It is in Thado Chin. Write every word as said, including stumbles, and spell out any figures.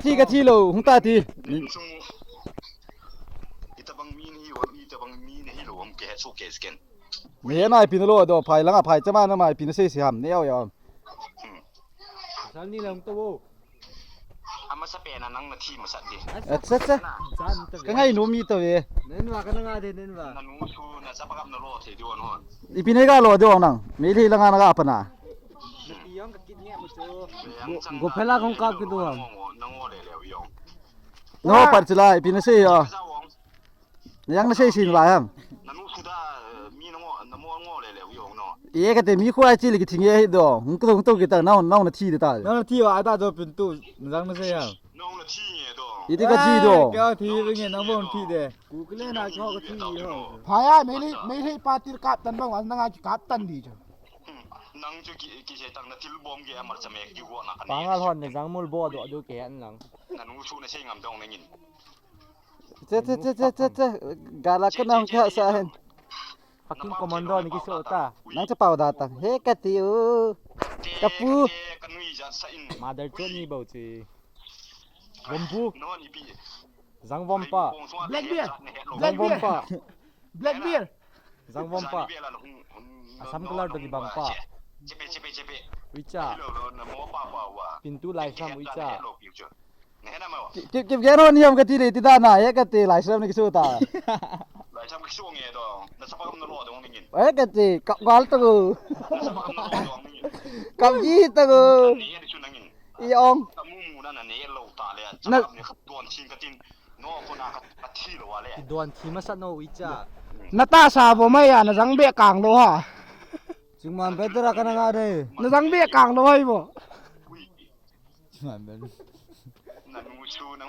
Thi ka thi lou, hung ta ti. Sung. Itabang mi nahi lou, itabang mi nahi lou, am ke, so ke sken. Mi he nai pi na lo do, phai langa phai chama na mai pi na sei si ham, ne yau yau. Sal ni lang to wo. Amasa pe na nang na thi masa di. Acha, acha. Jan ta. Ka ngai nu mi to ve. Nen wa ka na nga de, nen wa. Na nu su na sa pa kam na lo the di won hon. Ipi nei ga lo di won nang. Mi le langa na ga pa na. Go, go phela kong kap ke do ham. Nang wo le le yong. No, par chila, ipi na sei yo. Yang na sei sin lai ham. Nanu suda, eh, mi nango, namo ngo le le u yong no. Ye ka te mi khua chi le ki thing ye do. Hung to, hung to ki ta, nau, nau na thi de ta. Nau na thi wa ta do pin tu, nang na sei ham. Nau na thi nge do. Iti ka thi do. Ka thi nge nang bon thi de. Ku kle na ko ka thi ho. Phaya, mei le, mei le pa tir kap tan bang wan nang a ki kap tan di cho. Hmm. Nang chu ki, ki se tang na thil bom ge amar cha me ki go na ka. Pangal hon ne jang mul bo do do ke an lang. Nanu su na sei ngam dong na ngin. Che, che, che, che, che, che. Gala ka nang kha sa hen. Fucking commando ni kiso ta. Nang cha pau da ta. He ka ti u. Ka pu. Ka nui ja sa in. Mother choni bau chi. Bombu. No ni pi. Zangvom pa. Blackbeard. Zangvom pa. Blackbeard. Zangvom pa. Assam color to kibang pa. Chepe, chepe, chepe. Uicha. Pintu lai sam uicha. Ki, ki, ki gero ni ham ka ti le ti da na, ye ka ti lai sam ni kisu ta. Lai sam kisu nge do. Na sa pa kam na lo do ngin. Ye ka ti, kap gal to. Na sa pa kam na lo do ngin. Kap ji to. Ni ye chu na ngin. I ong. Ka mu mu na na ne lo ta le. Na ni khat don chin ka tin. No ko na ka, ka thi lo wa le. Don thi masa no uicha. Na ta sa bo mai ya na jang be kang lo ha. Chingman be tera ka na nga de. Na jang be kang lo hai bo. Ui. Chingman be. Na nu chu na